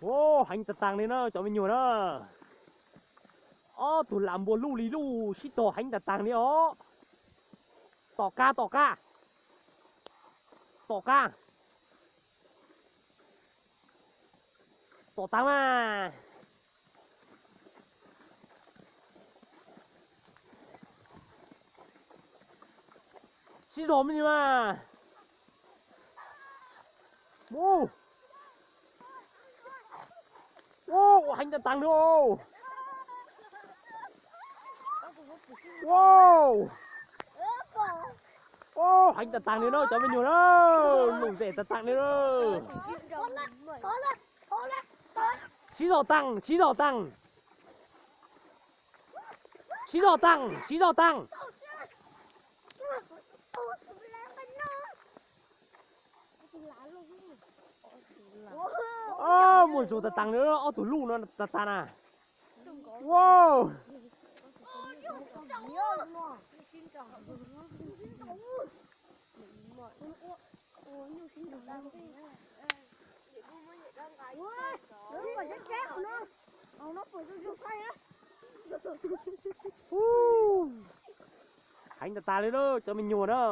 Ua, heev tas taag li na cov me nyuam na. Ob tug lam npua luj li luj sib tog heev tas taag li os. Tom qab, tom qab, tom qab, tom taag mas. Sib zog me nyuam mas. Ua, heev tas taag li. Ua, heev tas taag li na cov me nyuam na. Lom zem tas taag li na. Sib zog taag, sib zog taag. Sib zog taag, sib zog taag. Muaj zog tas taag li, ob tug luj no tas taag na. Ua, heev tas tas li lawm cov me nyuam na.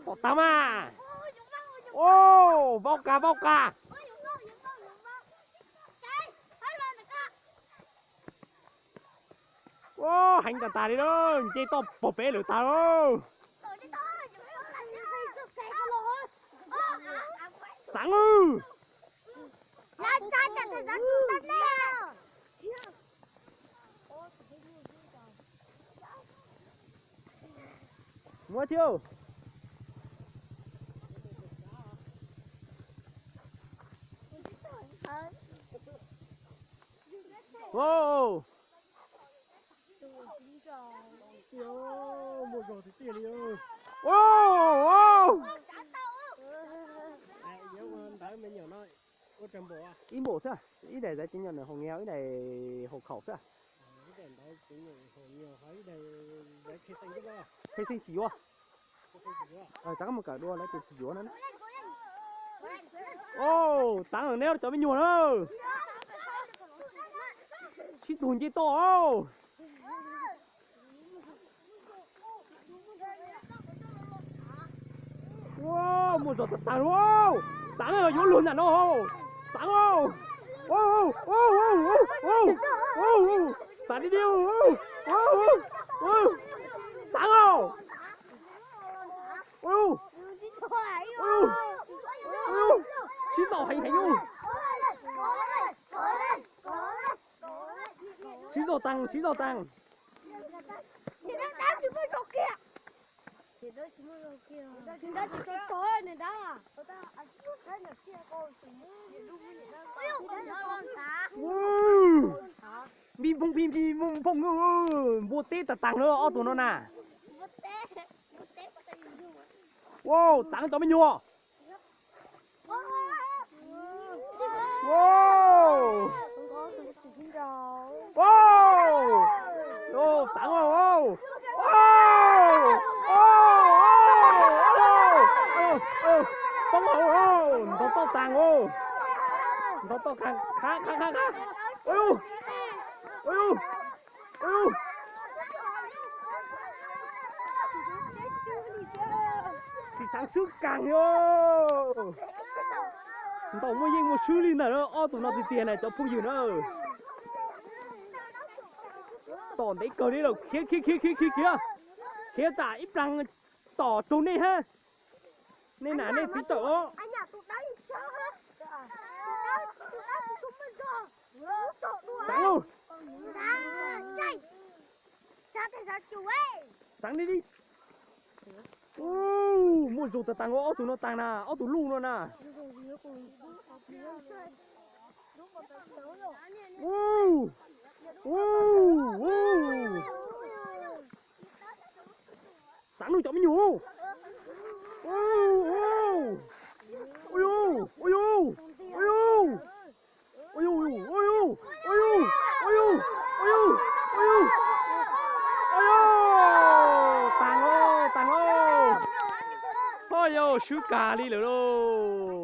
Tom taag mas. Vaub qas, vaub qas. Ua, heev tas tas li lawm, nce toj pog peb lawm tas lawm. Xaav, muab thiab. Muaj zog tiag tiag li. Ntawd me nyuam no ib npaum xwb, ib daim xav tsis nyom nws haus nyias, ib daim haus khaum xwb. Qhia xeeb tsis yuav. Txaav mus kawm dua lawv tias tsis yuav no. Txaav neb cov me nyuam na. Sib tug nce toj. Ua, muaj zog tas tas li. Txaav los yuav luag ntawm no. Txaav, txaav li li. Txaav os. Sib tau heev heev. Sib zog taag, sib zog taag. Pij phooj, pij phooj, npua teb tas taag lawm ob tug no na. Ua, txaav cov me nyuam. Txaav, poob, ntog toj taag, ntog toj taag, qhab qhab qhab. Tsis xaav swb kaag li. Ntaus muaj yeej muaj swb li ntawm ob tug no tiag tiag na cov phooj ywg na. Tom ntev kawg li lawm, khiav khiav khiav khiav khiav khiav, khiav tas ib plag tom raug nej hab. Nej nam nej txiv tawm os. Txaav lauj. Txaav li li. Muaj zog tas taag, ob tug no taag na, ob tug luj no na. Txaav lauj cov me nyuam. Taag lauj, taag lauj. Yog swb kag li lawm lauj.